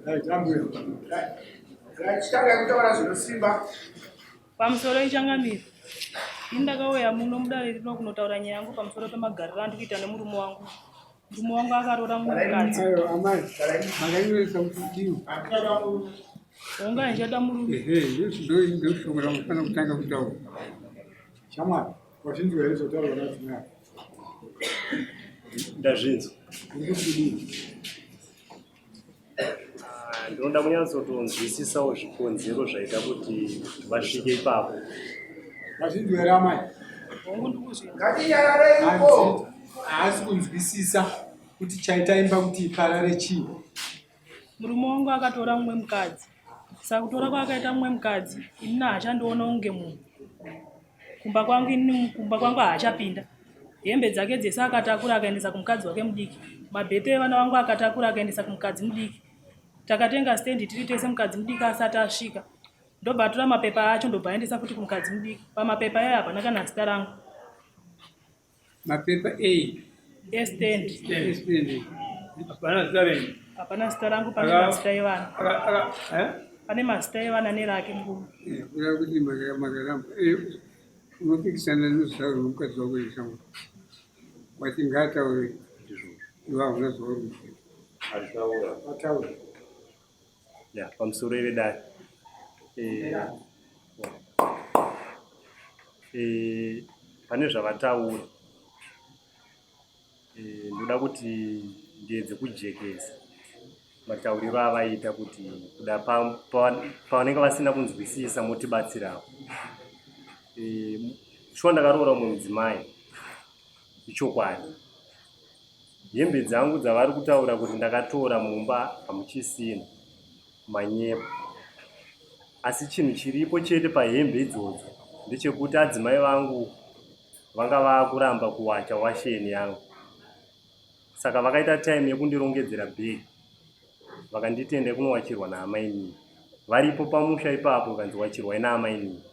Right, ambuya. Right, chitanga kutaura zvinosimba. Pamusoro ichangamire. Ini ndakauya muno mudare rino kunotaura nyaya yangu pamusoro pemagariro andiri kuita nemurume wangu. Murume wangu akaroora mumwe mukadzi. Ayo amai, makanyoresa kuti diwa. Honga handichada murume. Ehe, ndo shoko ramufanira kutanga kutaura. Shamwari, wazvinzwa here zvotaurwa nadzimai ako? Ndazvinzwa. Uri kuti kudii? Ah, ndinoda kunyatsotonzwisisawo zvikonzero zvaita kuti vasvike ipapo. Vazvinzwa here amai? Hongu ndikuzvinzwa. Ngatinyarareipo. Haasi kunzwisisa kuti chaita imba kuti iparare chii. Murume wangu akatora mumwe mukadzi. Saka kutora kwaakaita mumwe mukadzi, inini haachandiona kunge munhu. Kumba kwangu inini kumba kwangu haachapinda. Hembe dzake dzese akatakura akaendesa kumukadzi wake mudiki. Mabhete evana vangu akatakura akaendesa kumukadzi mudiki. Takatenga stand tiri tese mukadzi mudiki asati asvika. Ndobva atora mapepa acho ndobva aendesa futi kumukadzi mudiki. Pamapepa aya hapana kana zita rangu. Mapepa ei? Estand. Estand. Hapana zita renyu. Hapana zita rangu pane mazita evana. Eh? Pane mazita evana nerake murume. Eh, kureva kuti makaramba. Eh, unopikisana nezvitauro nomukadzi wako here shamwari? Wati ngaataure. Iwe hauna zvauri kuziva. Ataura. Ataura. Ya, pamusoro vedare. Eh, eh, pane zvavataura eh, ndoda kuti ndiedze kujekesa matauriro avaita kuti kuda pavanenge vasina kunzwisisa motibatsirawo. Eh, shuwa ndakaroora umwe mudzimai ichokwadi. Hembe dzangu dzavari kutaura kuti ndakatora mumba hamuchisina, manyepo. Asi chinhu chiripo chete pahembe idzodzo ndechekuti adzimai vangu vanga vakuramba kuwacha washeni yangu. Saka vakaita time yekundirongedzera bhegi vakanditi endai kunowachirwa naamainini. Varipo pamusha ipapo vakanzi wachirwai naamainini.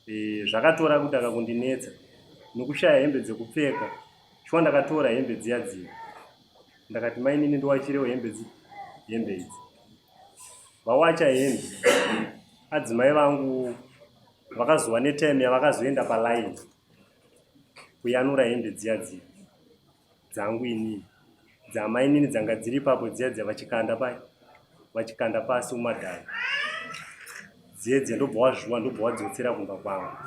E, zvakatora kutanga kundinetsa nokushaya hembe dzekupfeka shuwa ndakatora hembe dziya dziya ndakati mainini ndiwachirewo hembe dzi hembe idzi vawacha hembe adzimai vangu vakazova netime yavakazoenda palaini kuyanura hembe dziya dziya dzangu inini dzamainini dzanga dziri ipapo dziya dziya vachikanda pai vachikanda pasi mumadhara dziye dziya ndobva wazviwa ndobva wadzotsera kumba kwangu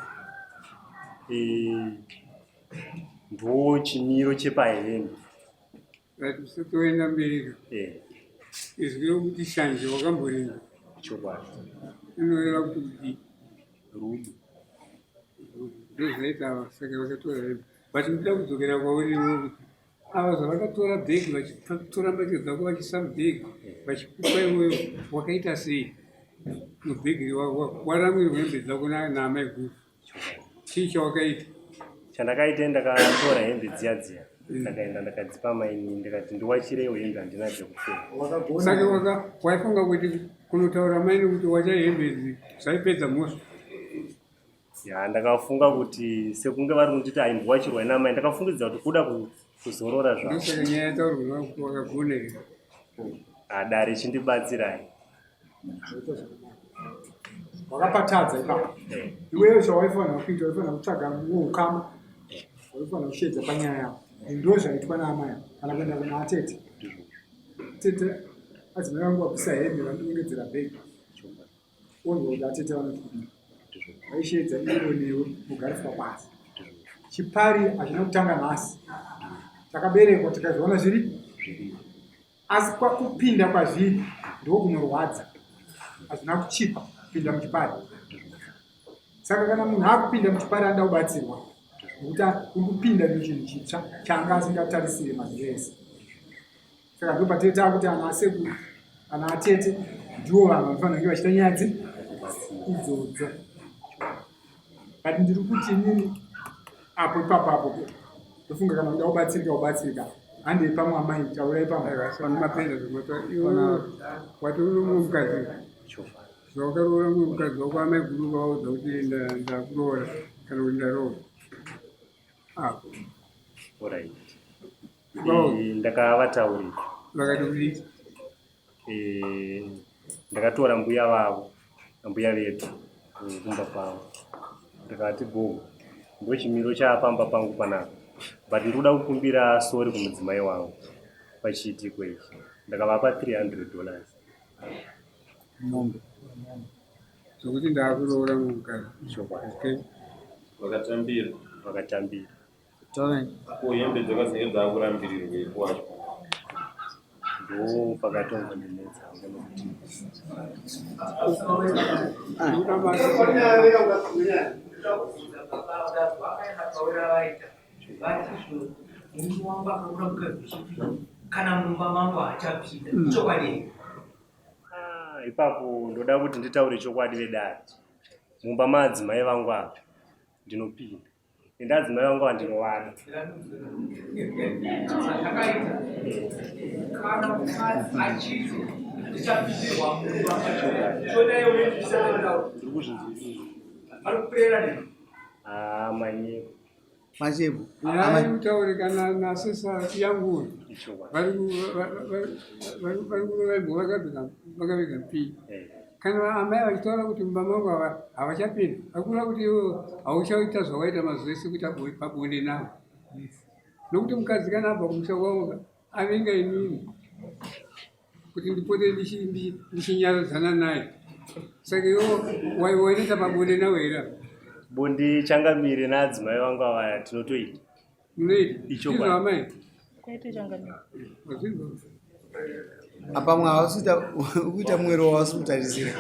e, ndo chimiro chepahembe Right, usati waenda mberi e. Izwi rokuti shanje wakamborinzwa? Chokwadi. Rinoreva kuti kudii? Rudo. Ndozvinoita ava saka vakatora hembe. But ndinoda kudzokera kwauri iwe kuti ava zvavakatora bhegi vachitora mbatya dzako vachiisa mubhegi vachikupa iwewe wakaita sei mubhegi waramwirwa hembe dzako naamai guru chii chawakaita? Chandakaita ndakatora hembe dziya dziya ndakaenda ndakadzipa mainini ndikati ndiwachirewo hembe handina dzekupfeka. Saka waifunga kuti kunotaura maini kuti wacha hembe idzi zvaipedza mhosva? Ya, ndakafunga kuti sekunge vari kunditi aimboachirwa namai ndakafungidza kuti kuda kuzorora zvavo. Ndosaka nyaya yataurwa kuti wakagona here? Dare chindibatsirai. Wakapatadza ipapo. Iwewe zvawaifanira kuita waifanira kutsvaga ukama waifanira kusheedza panyaya yako. Ndo zvaitwa naamai kana kuenda kuna atete. Tete adzimai vangu vabvisa hembe vandinongedzera bhegi. Onzwa kuti atete vanoti kudii. Vaisheedza iwe newe mugariswa pasi. Chipari hachina kutanga nhasi. Takaberekwa tikazviona zviri asi kupinda kwazviri ndokunorwadza. Hazvina kuchipa kupinda muchipari. Saka kana munhu akupinda muchipari anoda kubatsirwa nekuti uri kupinda muchinhu chitsva chaanga asingatarisire mazuva ese. Saka ndo patete takuti ana asekuru ana atete ndiwo vanhu vanofanira kunge vachiita nyaya dzi idzodzo. But ndiri kuti inini apo ipapo apo ndofunga kana kuda kubatsirika kubatsirika handei pamwe amai taurai pamwe. Mapedza zvekuti iwe wati uri mumwe mukadzi zvawakaroora mumwe mukadzi wako amai guru vaudza kuti ndakuroora kana kuti ndaroora apo. Alright. Ndakavataurira. Vakati kudii? Eh, ndakatora mbuya vavo mbuya vedu eh, kumba kwavo ndikati gogo ndochimiro chaapamba pangu panapa but ndikuda kukumbira sori kumudzimai wangu pachiitiko ichi ndakavapa 300 dollars mombe Zvokuti ndakuroora mukadzi. Chokwadi. Okay. Vakatambira. Vakatambira. Taurani. Ko hembe dzakazenge dzakurambirirwei kwacho? Ndo pakatongondinetsa hangu nokuti Kana mumba mangu haachapinda chokwadi here? Ah, ipapo ndoda kuti nditaure chokwadi vedare. Mumba maadzimai vangu apa ndinopinda. Ende adzimai vangu ava ndinovada. Zvakaita kana mukadzi achiti ndichapindirwa mumba chodaiwe ndichisaataura Ndiri kuzvinzwisisa. vari kuperera nemi. Ah, manyepo. Machepo. Nyaya iri kutaurika nasesa yangu Ichokwadi. vari kurova imbwa vakaviga mpii. Eh. Kana amai vachitaura kuti mumba mangu havachapinda, vari kureva kuti iwe hauchaita zvawaita mazuva ese kuita pabonde navo. Nokuti mukadzi kana abva kumusha kwavo avinga inini kuti ndipote ndichinyaradzana naye. Saka iwe wainoita pabonde navo here apa? Bonde changamire naadzimai vangu ava tinotoita. Munoita? Ichokwadi. Ndizvo amai? Kwete changamire. Wazvinzwa? Apa mwe hausi kuita mwero wausi kutarisira.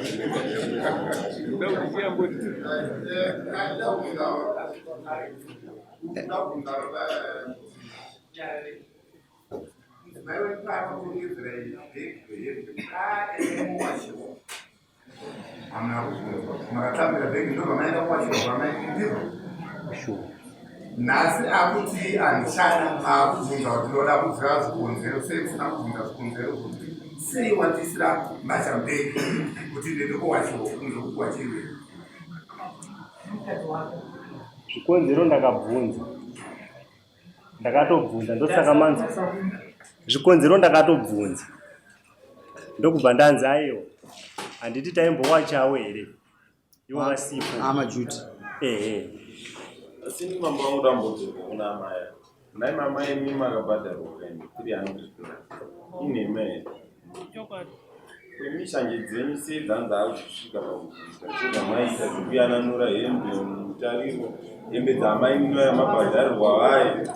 Makatambira bhegi ndobva maenda kuwachirwa kwamai ndizvo? Nhasi akuti handichada akubvunza kuti ndoda kuziva zvikonzero sei usina kubvunza zvikonzero zvokuti sei wandisira mbatya mubhegi kuti ndiende kowachirwa kunze kukuwachirwe. Zvikonzero ndakabvunza. Ndakatobvunza ndosaka manzi zvikonzero ndakatobvunza. Ndokubva ndanzi aiwa handiti taimbowachawo here ivo vasipo. Amajuti. Ehe. Asi ini mambo vangu dambudziko kuna amai ava. Nhai mama imi makabhadharwa kaini 300 dollars. Inhema here? Chokwadi. Imi shanje dzenyu sei dzanzi akuchisvika pakuita sezvamaita zvekuyananura hembe mutariro hembe dzamainino yamabhadharirwa vaye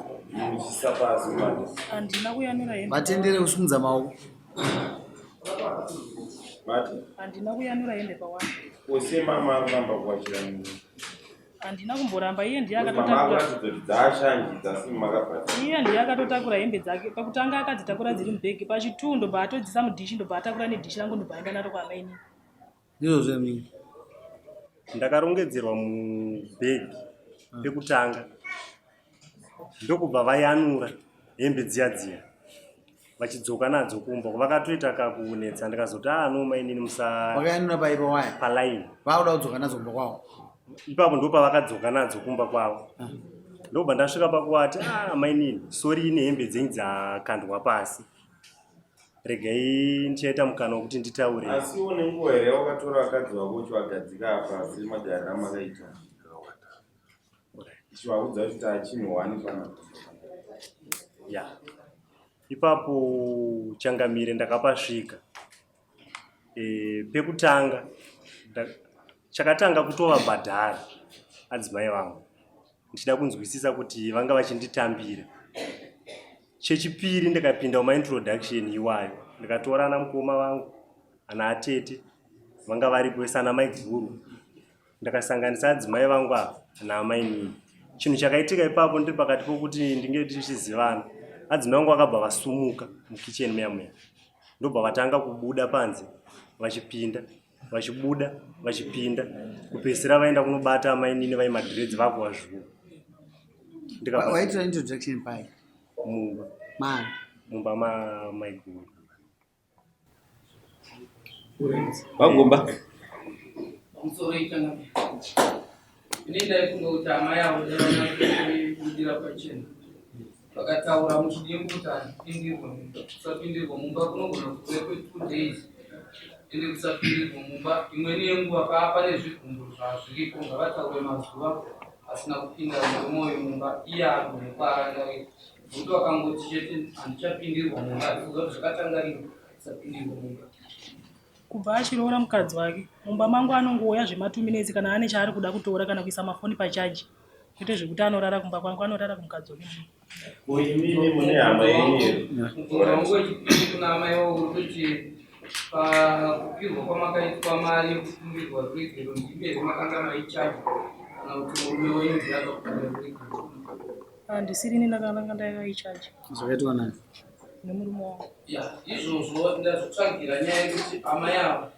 muchisa pasi manje. Handina kuyanura hembe. Vatendere kusimudza maoko. Mati Handina kuyanura hembe pawani. kose mama arkuramba kuwachira munhu. Handina kumboramba iye ndiye Mama akatotakura. akuratidza kuti dzaashanji dzasi makabhadhara. Iye ndiye akatotakura hembe dzake. Pakutanga akadzitakura dziri mubhegi, pachituu ndobva atodzisa mudhishi ndobva atakura nedhishi rangu ndobva aenda naro kwaamainini. Ndizvo zvemini. Ndakarongedzerwa mubhegi pekutanga ndokubva vayanura hembe dziya dziya vachidzoka nadzo kumba vakatoita kakunetsa ndikazoti ah no mainini musa Vakayanura pai pawaya. palaini Vakuda kudzoka nadzo kumba kwavo. ipapo ndopavakadzoka nadzo kumba kwavo ndobva ndasvika pakuwati ah mainini sori ine hembe dzenyu dzakandwa pasi regai ndichaita mukana wekuti nditaure Asiwo nenguva here wakatora vakadzi vako uchivagadzika apa asi magariro amakaita ichivaudza kuti tachinhu wani panapa. Ya ipapo changamire ndakapasvika e, pekutanga chakatanga kutovabhadhara adzimai vangu ndichida kunzwisisa kuti vanga vachinditambira. Chechipiri ndikapinda mumaintroduction iwayo ndikatora ana mukoma vangu ana atete vanga varipo vese ana maiguru ndakasanganisa adzimai vangu ava naamainini. Chinhu chakaitika ipapo ndiri pakati pokuti ndinge tichizivana adzimai vangu vakabva vasumuka mukicheni muya muya ndobva vatanga kubuda panze vachipinda vachibuda vachipinda kupedzisira vaenda kunobata amainini vaimadhiredzi vakuva zvuva. Waitira introduction pai? Mumba. Mani. Mumba mamaiguru. Vagomba. Pamusoro ichangamire. Ini ndaifunga kuti amai avo ndaiona kuibudira pachena. Vakataura muchidimbu kuti handipindirwe mumba. Kusapindirwa mumba kunogona kuve kwetwo days ende kusapindirwa mumba imweni yenguva paa pane zvigumbu zvazviripo ngavataure mazuva asina kupinda murume uyu mumba iye agone kwaarangarira nokuti vakangoti chete handichapindirwa mumba handikuziva kuti zvakatanga rini kusapindirwa mumba. Kubva achiroora mukadzi wake mumba mangu anongouya zvema minutes kana ane chaari kuda kutora kana kuisa mafoni pachaji kwete zvekuti anorara kumba kwangu anorara kumukadzi wake. Ko imimi mune hama yenyu here? Mubvunzo wangu wechipiri kuna amai wangu uri kuti pakupirwa kwamakaitwa mari yekukumbirwa ruregero ndimi here makanga maichaja kana kuti murume wenyu ndiye akakumbira ruregero? Handisirini ndakanga ndakaichaja. Zvakaitwa nani? Nemurume wangu. Ya, izvozvo ndazvitsvagira nyaya yekuti amai ava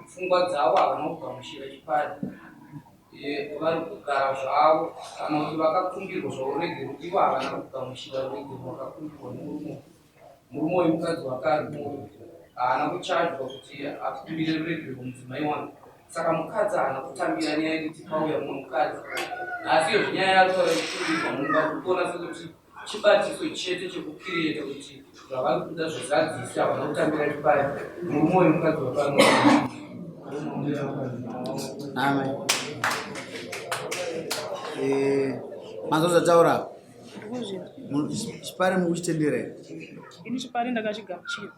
pfungwa dzavo havana kugamuchira chipari eh, vari kugara zvavo kana kuti vakakumbirwa zvavo ruregero ivo havana kugamuchira ruregero vakakumbirwa nemurume murume uyu mukadzi wake ari murume haana kuchajwa kuti akumbire ruregero mudzimai wake saka mukadzi haana kutambira nyaya yekuti pauya mumwe mukadzi asi iyo zvinyaya yarutaura yekukumbirwa mumba kuona sekuti Chibatiso chete chekukiriyeta kuti zvavari kuda zvizadzise havana kutambira chipari murume uyu mukadzi wapano. Amen. Eh, manzwa zvataura? Chipari mukuchitendera here? Ini chipari ndakachigamuchira.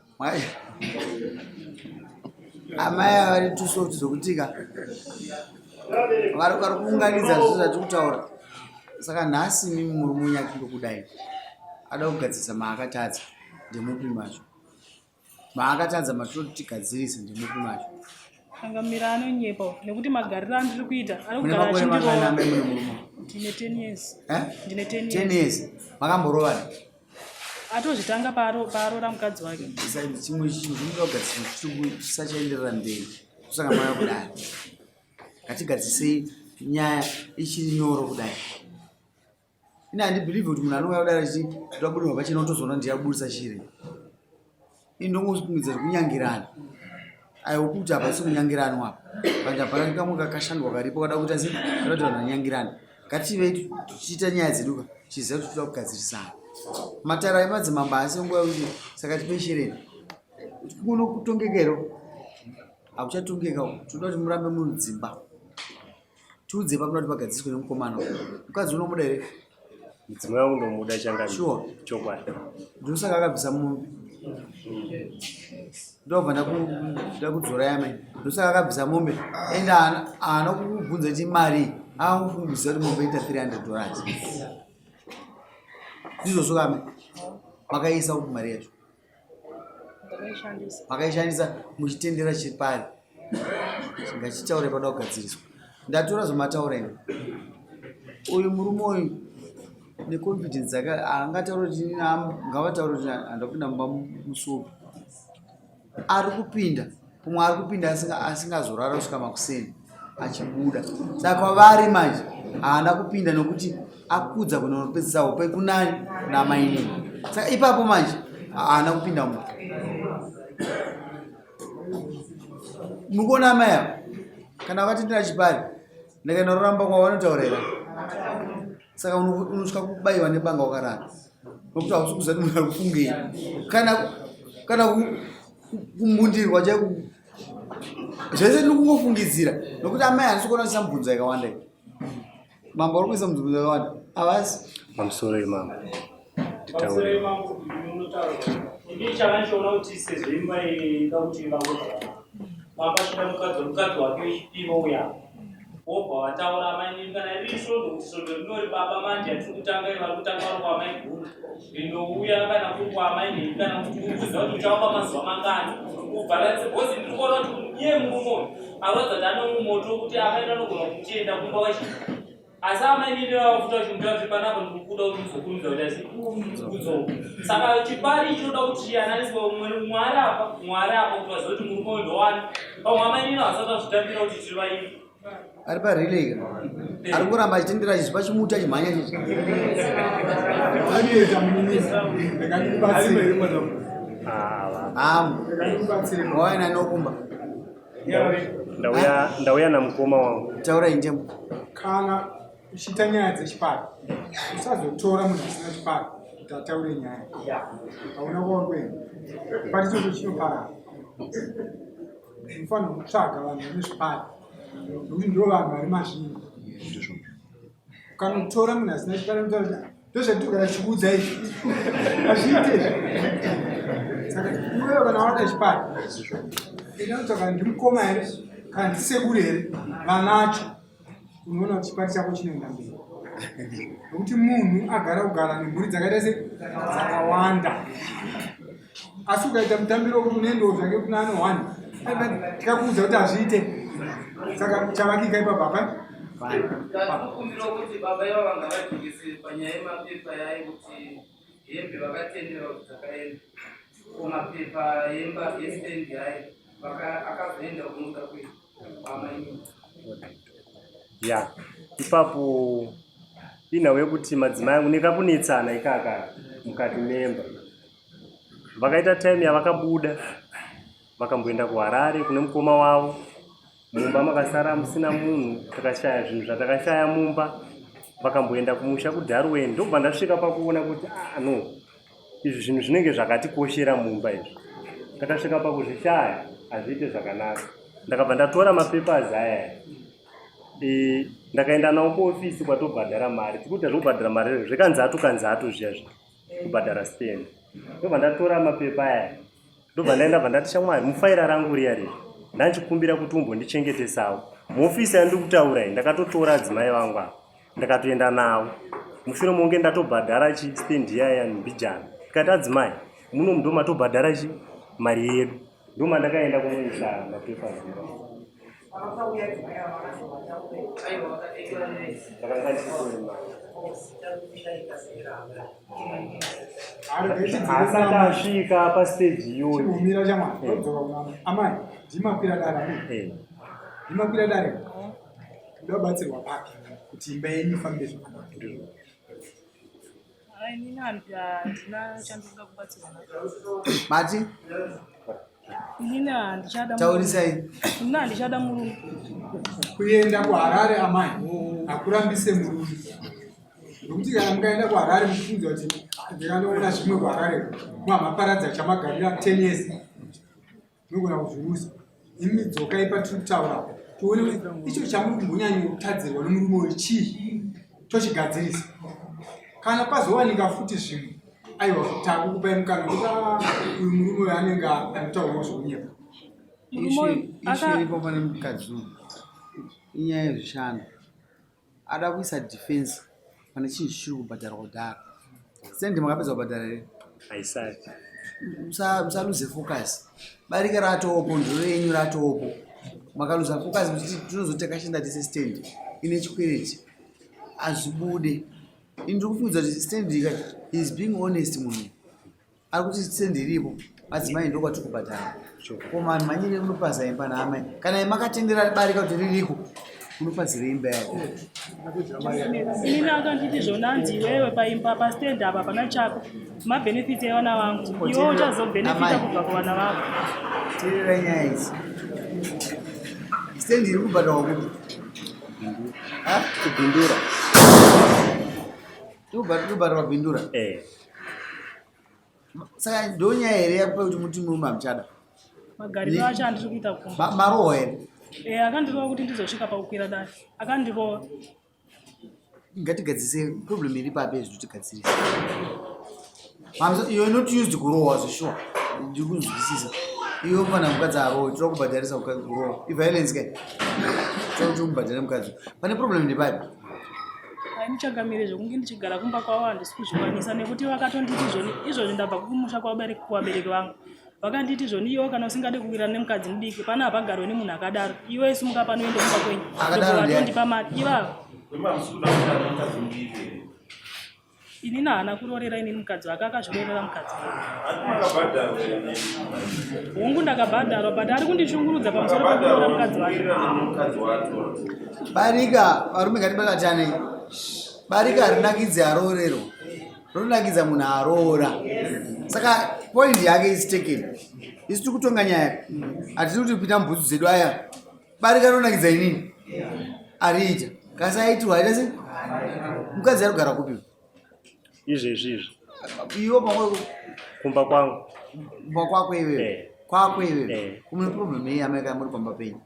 Amai ava vari too soft zvokutika vari kuunganidza zvese zvatiri kutaura saka nhasi mimi muri munyati ndokudai ada kugadzirisa maakatadza ndemupi macho maakatadza matoti tigadzirise ndemupi macho Changamira anonyepa nekuti magariro andiri kuita ari kugara achindirova. Ndine 10 years. Eh? Ndine 10 years. 10 years. Makamborovana? Atozvitanga paarora mukadzi wake. Chimwe chinhu chinoda kugadzirisa chisachaenderera mberi. Kusaka maya kudai. Ngatigadzisei nyaya ichiri nyoro kudai. Ini handibhilivhi kuti munhu anouya kudai achiti ndoda kubudirwa pachena otozoona ndiyaburitsa chiri. Ini ndongofungidza kuti kunyangirana. I hope kuti hapasi kunyangiranwa apa. But hapana kamwe kakashandwa karipo kada kuita sei? Kada kuti vanhu vanyangirane. Ngative tichiita nyaya dzedu ka tichiziva kuti toda kugadzirisana. Matare emadzimambo haasi nguva yekuti saka tipe shereni. Kuno kutongeka here? Hakuchatongeka uku. Toda kuti murambe muri mudzimba. Tiudze pamunoda kuti pagadziriswe nemukomana uyu. Mukadzi unomuda here? Mudzimai wangu ndomuda changamire. Sure. Chokwadi. Ndosaka akabvisa mombe. Ndobva ndakudzora yamai. Ndosaka akabvisa mombe. Ende haana kukubvunza kuti mari. Akangofungisa kuti mombe ita 300 dollars. Ndizvozvo kame. Makaisa kupi mari yacho? Makaishandisa muchitendera chipari. Ngachitaure pada kugadziriswa. Ndatora zvamataura ini. Uyu murume uyu neconfidence dzake angataura kuti ngavataure kuti handapinda mumba musupu. Ari kupinda kumwe ari kupinda asingazorara kusvika makuseni achibuda. Saka kwavari manje haana kupinda nokuti akudza kunopedzisa hope kunani namainini. Saka ipapo manje haana kupinda mumba. Mukuona amai ava kana vakatendera chipari ndakaenda roramba kwavo vanotaura here? Saka unosvika kubaiwa nebanga wakarara nokuti hausi kuziva kuti munhu ari kufungei kana kana kumbundirwa chaiko zvese ndiri kungofungidzira nokuti amai handisi kuona kuisa mubvunzo yakawanda iyi mambo vari kuisa mubvunzo yakawanda havasi pamusoro imambo nditaure ini chavandichiona kuti sezvo imba ida kuti ivakwe zvakanaka baba chida mukadzi wemukadzi wake wechipiri ouya wobva wataura amainini kana iri svondo kuti svondo rinori baba manje yatiri kutanga vari kutanga vari kwaamaiguru rinouya kana kuri kwaamainini kana kuti uri kuziva kuti uchavapa mazuva mangani ubhalanse bhozi ndiri kuona kuti iye murume uyu aratidza kuti ane mumoto wekuti amaini anogona kutienda kumba wachi asi amainini vavafuta vachimuta kuti panapa ndikukuda kuti uzokurumidza kuita sei kudzoka saka chipari chinoda kuti chiyananiswe umwe mwari apa mwari apa kuti vazive kuti murume uyu ndowani pamwe amainini havasati vazvitambira kuti tiri vaini ari parelay ka ari kuramba achitendera achizvipa chimuti achimhanya chichi waina nokumba ndauya namukoma wangu taura indembo kana uchiita nyaya dzechipari usazotora munhu asina chipari. kuti ataure nyaya. Hauna kwauri kuenda. But ichocho chinoparara. Unofanira kutsvaga vanhu vane zvipari nokuti ndo vanhu vari mazviri. Kana kutora munhu asina chipari unotaura kuti ndozvatogara chikuudza izvi. Hazviite izvi. Saka iwewe kana wada chipari enda kutsvaga ndimukoma here kana ndisekuru here vanacho. unoona kuti chipari chako chinoenda mberi nokuti munhu agara kugara nemhuri dzakaita se dzakawanda asi ukaita mutambiro wekuti unoendawo zvake kuna ano one tikakuudza kuti hazviite saka chavakika ipapo hapana Ndakukumbira kuti baba ivava ngavajekese panyaya yemapepa yaye kuti hembe vakatenderwa kuti dzakaenda ko mapepa emba yestand yaye akazoenda kunoda kuita ya ipapo inhau yekuti madzimai angu nekakunetsana ikaka mukati memba vakaita time yavakabuda vakamboenda kuharare kune mukoma wavo mumba makasara musina munhu takashaya zvinhu zvatakashaya mumba vakamboenda kumusha kudarwen ndobva ndasvika pakuona kuti ah, no izvi zvinhu zvinenge zvakatikoshera mumba izvi takasvika pakuzvishaya hazviite zvakanaka ndakabva ndatora mapapers aya e, ndakaenda nawo kuofisi kwatobhadhara mari tikuita zvekubhadhara mari zvekanzatu kanzatu zviya zvi kubhadhara stand ndobva ndatora mapepa aya ndobva ndaenda bva ndati shamwari mufaira rangu riya riya ndanchikumbira kuti umbondichengetesawo muofisi yandiri kutaura iyi ndakatotora adzimai vangu ava ndakatoenda navo mushure monge ndatobhadhara chi stand iya mbijana ndikati adzimai muno ndo matobhadhara chi mari yedu ndomandakaenda kunoisa mapepa asati asvika pastage iyoyo amai ndimakwira dare ndimakwira dare Kuda kubatsirwa papi kuti imba yenyu ifambe zvakanaka? Inini handina chandinoda kubatsirwa nacho. Mati? Inini handichada. Taurisai. Inini handichada murume. Kuenda kuHarare amai hakurambise murume. Nokuti kana mukaenda kuHarare muchifunza kuti ndikanoona zvimwe kuHarare mwamaparadza chamagarira 10 years. Munogona kuzviruza. Imi dzokai patiri kutaura apa. Tione kuti icho chamuri kumbonyanya kutadzirwa nomurume uyu chii tochigadzirisa. Kana pazowanika futi zvimwe aiwa takukupai mukana kuti ah, uyu murume uyu anenge anotaurawo zvokunyepa. Issue iripo pane mukadzi uyu inyaya yezvishando. Ada kuisa defense pane chinhu chichiri kubhadharwa kudhara. Sendi makapedza kubhadhara here? Haisati. Musaluze focus. Barika ratopo ndiro renyu ratopo. Makaluza focus muchiti tinozoti takashanda tese stand ine chikwereti. Hazvibude. Ini ndiri kufungidzira kuti stand ika is being honest munhu. Ari kuti stand iripo madzimai ndo kwatiri kubhadhara. Ko vanhu manyine munopaza imba naamai. Kana makatendera barika kuti ririko munopazira imba yako. Inini akanditi zvona anzi iwewe paimba pastand apa pana chako mabenefits evana vangu iwe uchazobhenefita kubva kuvana vako. Teerera nyaya idzi. Stand iri kubhadharwa kupi? Kubhindura. Iri kubhadharwa Bindura? Eh. Saka ndonyaya here yakupa kuti muti murume hamuchada? Magariro acho andiri kuita kumba. Marohwa here? Eh, akandirova kuti ndizosvika pakukwira dare. Akandirova. Ngatigadzise problem iri papi izvi totigadzirise. Mamsa you're not used kurohwa zveshuwa. Ndiri kunzwisisa. Iwe mwana mukadzi arohwe toda kubhadharisa kurohwa. Iviolence kai. Toda kuti umubhadhare mukadzi. Pane problem ndepapi? Hainichagamire zvekunge ndichigara kumba kwavo handisi kuzvikwanisa nekuti vakatonditi zvoni izvozvi ndabva kumusha kuvabereki vangu vakanditi zvoni iwe kana usingade kuwirana nemukadzi mudiki pano hapagarwe nemunhu akadaro iwe simuka pano uende kumba kwenyu vatondipa mari ivavo Inini haana kuroorera inini mukadzi wake akazviroorera mukadzi wake. Hongu ndakabhadharwa but ari kundishungurudza pamusoro pekuroora mukadzi wake. Barika varume ngatibatanei. Barika harinakidzi aroorerwa. Rinonakidza munhu aroora. Saka point yake is taken. Isu tiri kutonga nyaya. Hatisi kuti kupinda mubhutsu dzedu aya. Barika rinonakidza inini. Ariita. Kasi aitirwa aita sei? Mukadzi ari kugara kupi? Izvezvi izvi. Iwe pamwe kumba kwangu. Kumba kwako iwewe. Eh. Kwako iwewe. Eh. Kumune problem yei amai kana muri pamba penyu?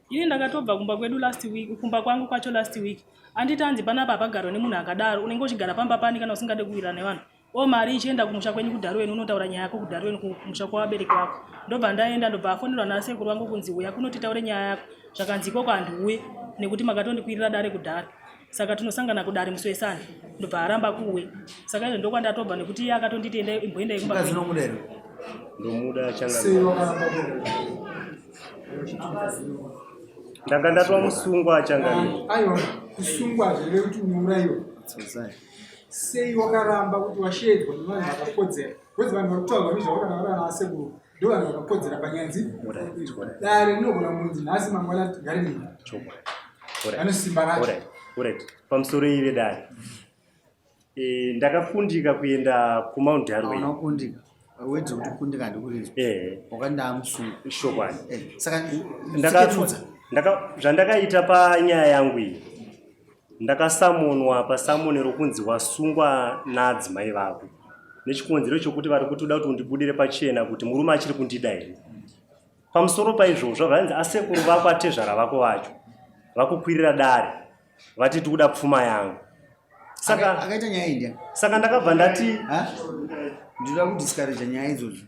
Ini ndakatobva kumba kwedu last week, kumba kwangu kwacho last week. Anditi anzi panapa hapagarwe nemunhu akadaro, unenge uchigara pamba pani kana usingade kuwirirana nevanhu. O mari ichienda kumusha kwenyu kuDarwen unotaura nyaya yako kuDarwen kumusha kwavabereki vako. Ndobva ndaenda ndobva afonerwa nasekuru vangu kunzi uya kuno titaure nyaya yako. Zvakanzi ikoko handiuye nekuti makatondikwirira dare kudhara. Saka tinosangana kudare musi weSunday. Ndobva aramba kuuya. Saka izvo ndokwandatobva nekuti iye akatonditi endai imboendai kumba Mukadzi kwenyu. unomuda here? Ndomuda Sei changamire. wakaramba kuenda? Ndanga ndatwa musungwa changamire. Aiwa, kusungwa hazvireve kuti unourayiwa. Tsosai. Sei wakaramba kuti washeedzwa nevanhu vakakodzera? Because vanhu vari kutaurwa nezvavo kana vari vana vasekuru ndo vanhu vakakodzera panyaya dzi Alright, alright. dare rinogona kunzi nhasi mangwana tigare nini. Chokwadi. Alright. Vane simba racho. Alright, alright. Pamusoro ive dare. Eh, ndakakundika kuenda kuMount Darwin. Hauna kukundika. Wedze kuti kundika handikurinzwa. Eh, Wakati ndaamusunga. chokwadi. Eh, saka Ndaka- tsiketudza. ndaka- zvandakaita panyaya yangu iyi ndakasamonwa pasamoni rokunzi wasungwa naadzimai vako nechikonzero chokuti vari kutoda kuti undibudire pachena kuti murume achiri kundida here pamusoro paizvozvo zvanzi asekuru vako atezvara vako vacho vakukwirira dare vati tikuda pfuma yangu saka Akaita nyaya iyi ndiani? saka ndakabva ndati Ha? Ndinoda kudiscourage nyaya idzodzo.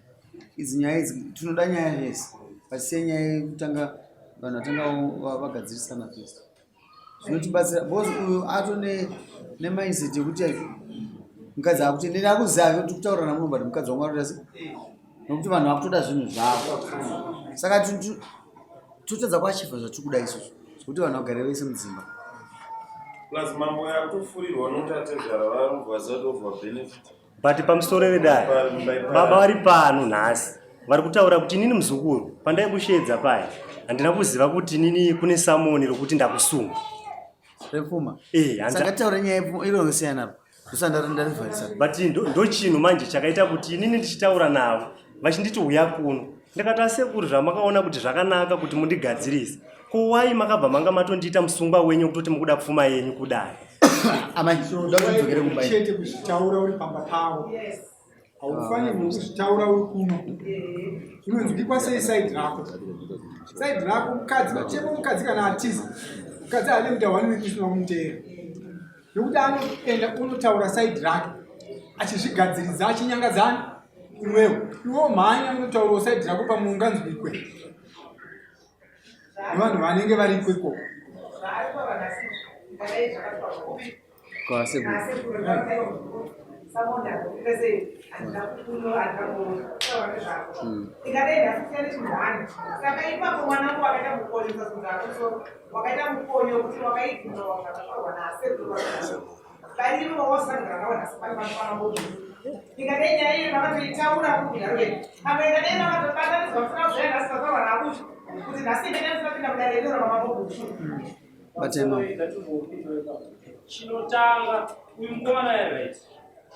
Idzi nyaya idzi tinoda nyaya yese. Pasiye nyaya yekutanga vanhu vatanga vagadzirisana first. Zvinotibatsira because uyu ato ne nemindset yekuti mukadzi akuti ndini akuziva kuti kutaura namunhu but mukadzi wangu anoda sei nokuti vanhu vakutoda zvinhu zvavo. Saka totadza kuachivha zvatiri kuda isusu zvekuti vanhu vagare vese mudzimba. Plus mambo yakutofurirwa nokuti atezvara varubva vasati obva benefit. But pamusoro vedare baba vari pano nhasi vari kutaura kuti inini muzukuru pandaikusheedza paya handina kuziva kuti inini kune samoni rokuti ndakusunga. Repfuma. Eh, hanza- Saka taura nyaya yepfuma iro inosiyana apa. Ndosanda ndarivharisa. But ndochinhu manje chakaita kuti inini ndichitaura navo vachinditi huya kuno ndikati asekuru zvamakaona kuti zvakanaka kuti mundigadzirise ko wai makabva manga matondiita musungwa wenyu kutoti mukuda pfuma yenyu kudai. Amai, ndoda kuti udzokere kumba iyi. Chete kuzvitaura uri pamba pavo. Haufanirwi kuzvitaura uri kuno. Unonzwikwa sei side rako? Side rako mukadzi, chemo mukadzi kana atiza. Mukadzi haadi kuita one week usina kumuteera. Nokuti anoenda unotaura side rake achizvigadziridza achinyangadzana iwewe. Iwewo mhanya unotaurawo side rako pamwe unganzwikwe nevanhu vanenge variko ikoko. Kwasekuru. Saka ipapo mwanangu wakaita mukonyo wakaita mukonyo kuti wakaignowa zvakataurwa nasekuru varimo vawasangana navo nhasi pari pano ikadai nyaya iyo makatoitaura kugaro pamwe ikadai makatobatanidzwa musina kuzvaya nhasi vataura nakusha kuti nhasi ikadai musina kupinda mudare rino ramambokusha. Batai mama. Chinotanga uyu mukomana right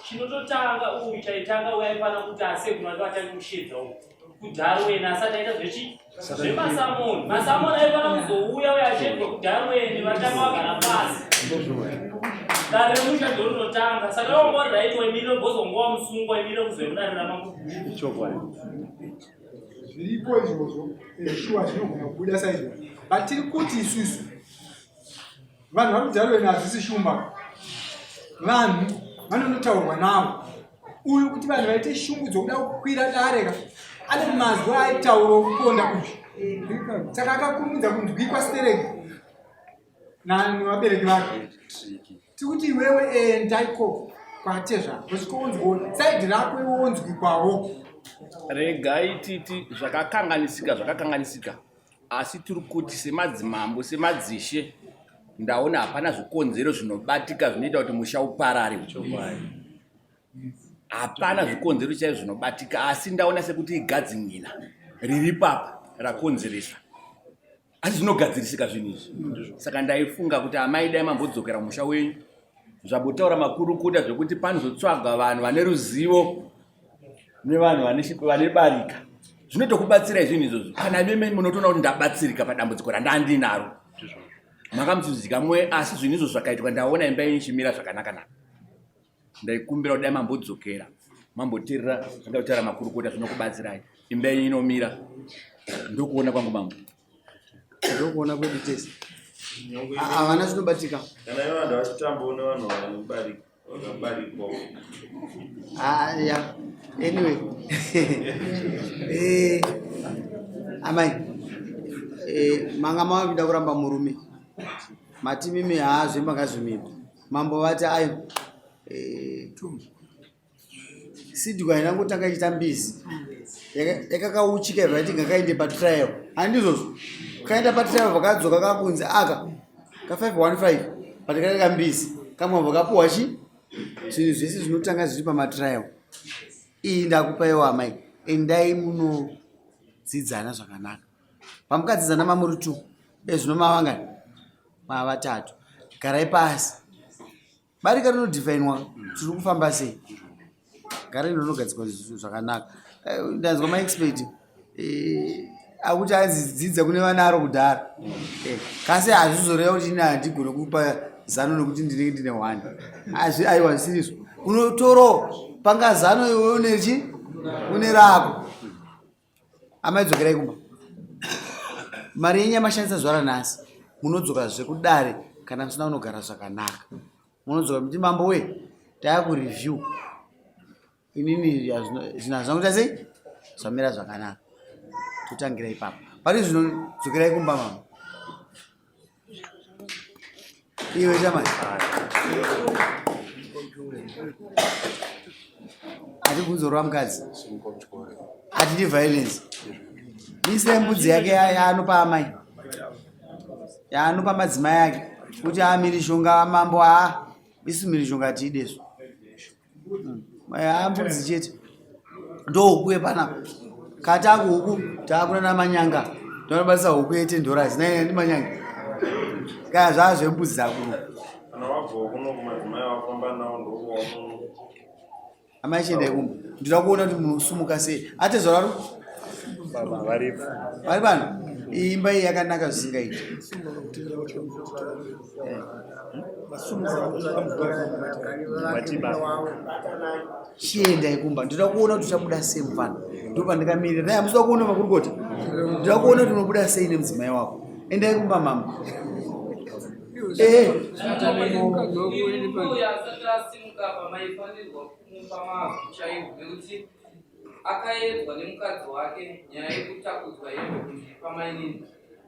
chinototanga uyu chaitanga uyu aifana kuti asekuru ake vatange kushedza uyu kuDarwen asati aita zvechi zvemasamoni masamoni aifana kuzouya uyo achiendwa kuDarwen vatanga vagara pasi dare remusha ndorinotanga saka wanga uri right waimire bozongowa musungwa waimire kuzoenda mudare ramambo. Chokwadi. Zviriko izvozvo, shuwa zvinogona kubuda saizvozvo. But tiri kuti isusu vanhu vari kuDarwen hadzisi shumba. Vanhu vanonotaurwa navo. Uyu kuti vanhu vaite shungu dzokuda kukwira dare ka ane mazwi aitaura okuponda uyu. Saka akakurumidza kunzwikwa stereki nevabereki vake. Tikuti iwewe enda ikoko kwatezvara kusvika unzwewo side rako iwe wonzwikwawo. Regai titi zvakakanganisika zvakakanganisika asi tiri kuti semadzimambo semadzishe ndaona hapana zvikonzero zvinobatika zvinoita kuti musha uparare. Hapana zvikonzero chaizvo zvinobatika asi ndaona sekuti igadzimina riri papa rakonzeresa asi zvinogadzirisika zvinhu izvi. Saka ndaifunga kuti amai dai mambodzokera musha wenyu zvambotaura makurukuta zvekuti panozotsvaga vanhu vane ruzivo nevanhu vane barika zvinotokubatsirai zvinhu izvozvo. Kana meme munotoona kuti ndabatsirika padambudziko randandinaro makamuchidzika mwe asi zvinhu izvozvo zvakaitwa ndaona imba yenyu ichimira zvakanaka naka. Ndaikumbira kuti dai mambodzokera mamboteerera zvanga kutaura makurukota zvinokubatsirai. Imba yenyu inomira. Ndokuona kwangu mambo. Ndokuona kwedu tese. Havana chinobatika. Kana ivo vanhu vachitambawo nevanhu vanobarika vakabarikwa. Ah, yeah. Anyway. Eh, amai. Eh, manga mava kuramba murume. Mati mimi haa zvemba ngazvimire. Mambo vati ayo. Eh, sidwa haina kutanga ichiita mbizi yakakauchika vaiti ngakaende patrial handizvozvo kaenda patrial vakadzoka kakunzi aka ka 515 but kaita kambizi kamwe vakapuwa chi zvinhu zvese zvinotanga zviri pamatrial iyi ndakupaiwo amai endai munodzidzana zvakanaka pamukadzidzana mamuri two ezvino mavangani mavatatu garai pasi barika rinodhifainwa tiri kufamba sei gara rinogadzikwa zvakanaka eh, ndanzwa maexpert eh, akuti anzi dzidza kune vanaro kudhara eh, kasi hazvizoreva kuti ini handigone kupa zano nekuti ndinenge ndine one aiwa zvisirizvo unotoro panga zano iwe unechi une rako Amai dzokerai kumba. Mari yenyu yamashandisa zuva ranhasi munodzoka zvekudare kana musina kunogara zvakanaka. Munodzoka muti mambo we taya kureview. Inini zvinhu hazvina kuita sei? Zvamira zvakanaka. Totangira ipapo. Pari zvino dzokerai kumba mama. Iwe chamai. Hatibvunzorwa mukadzi. Hatidi violence. Mise mbudzi yake yaanopa amai. Yaanopa madzimai ake. Kuti amhirizhonga mambo aa. Isu mhirizhonga hatiidesu. Mbudzi chete ndohuku yepanapa kataku huku taakuna namanyanga tonobatisa huku yete ndorazi naina ndi manyanga kaya zvaa zvembudzi dzakuru amai chiendai kumba ndinoda kuona kuti munosumuka sei atezvararo vari pano iyi imba iyi yakanaka zvisingaiti chiendai kumba ndinoda kuona kuti uchabuda sei mufana ndopandikamirira dai hamusida kuona makurukota ndinoda kuona kuti unobuda sei nemudzimai wako endai kumba mama eh. Akaedzwa nemukadzi wake nyaya yekutakudzwa hembe kunzi ipa mainini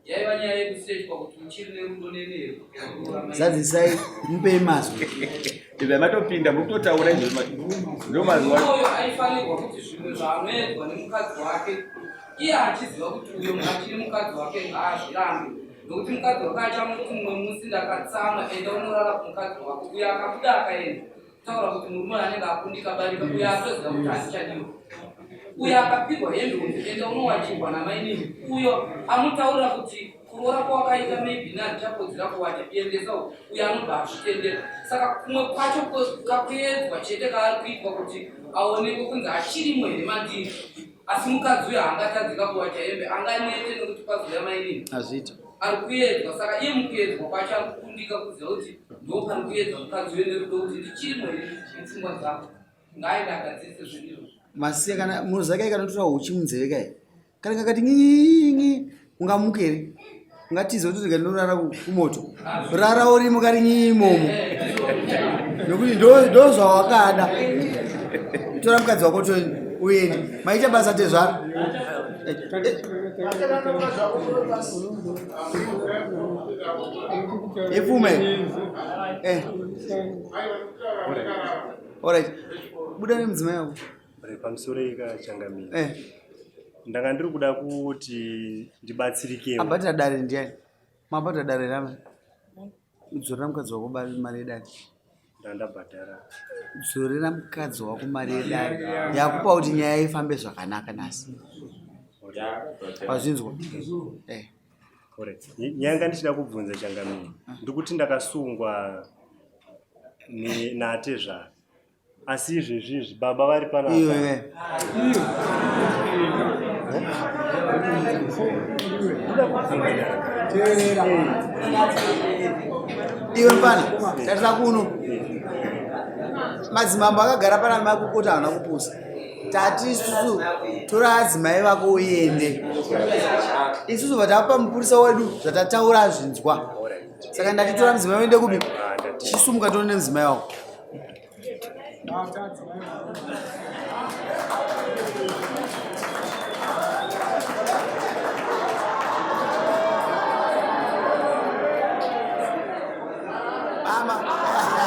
yaiva nyaya yekusechwa kuti uchiri nerudo neni here kuti waroora mainini. Zadzisai mupei mazwi. Ibva matopinda muri kutotaura izvozvo ndo mazwi. Uyo aifanirwa kuti zvimwe zvaanoedzwa nemukadzi wake iye achiziva kuti uyo achiri mukadzi wake ngaazvirambe nokuti mukadzi wake achamuti mumwe musi ndakatsamwa enda unorara kumukadzi wako uyo akabuda akaenda taura kuti murume uyo anenge akundika barika uyo atoziva kuti handichadiwa uyo akapirwa hembe kunzi enda unowachirwa namainini uyo amutaurira kuti kuroora kwawakaita maybe ini handichakodzera kuwacha endesa uyo anobva azvitendera saka kumwe kwacho kakuedzwa chete kaari kuitwa kuti aonekwe kunzi achirimo here mandiri asi mukadzi uyo haangatadzika kuwacha hembe anganete nekuti pazouya mainini azviita ari kuedzwa saka iye mukuedzwa kwacho ari kukundika kuziva kuti ndo pari kuedza mukadzi uyo nerudo kuti ndichirimo here mupfungwa dzako ngaaende agadzise zvinhu izvozvo masiya kana munoziva kai kanotora huchi munzeve kai kana kakati ng'ing'ing'i ungamuke here ungatize kuti rega ndinorara kumoto rara urimo kari ng'ii imomo nokuti ndozvawakada tora mukadzi wako to uende maita basa tezvaro ipfume eh. Alright. Buda nemudzimai wako. Pamusoro ikachangamira. Eh. Ndanga ndiri kuda kuti ndibatsirikewo. Abhatira dare ndiani? Mabhatira dare rame. Dzorera mukadzi wako mari yedare. Ndandabhadhara. Dzorera mukadzi wako mari yedare. Yakupa kuti nyaya ifambe zvakanaka nhasi. Wazvinzwa? Eh. Correct. Nyaya yanga ndichida kubvunza changamire. Ndikuti ndakasungwa naatezvara. Asi izvezvi izvi baba vari panapa. Iwe. Iwe mfana, tarisa kuno. Madzimambo akagara pana makukota haana kupusa. Tati isusu tora adzimai vako uende. Isusu vatapa mupurisa wedu zvatataura zvinzwa. Saka ndati tora mudzimai uende kupi? Chisumuka tone nemudzimai wako. Mama.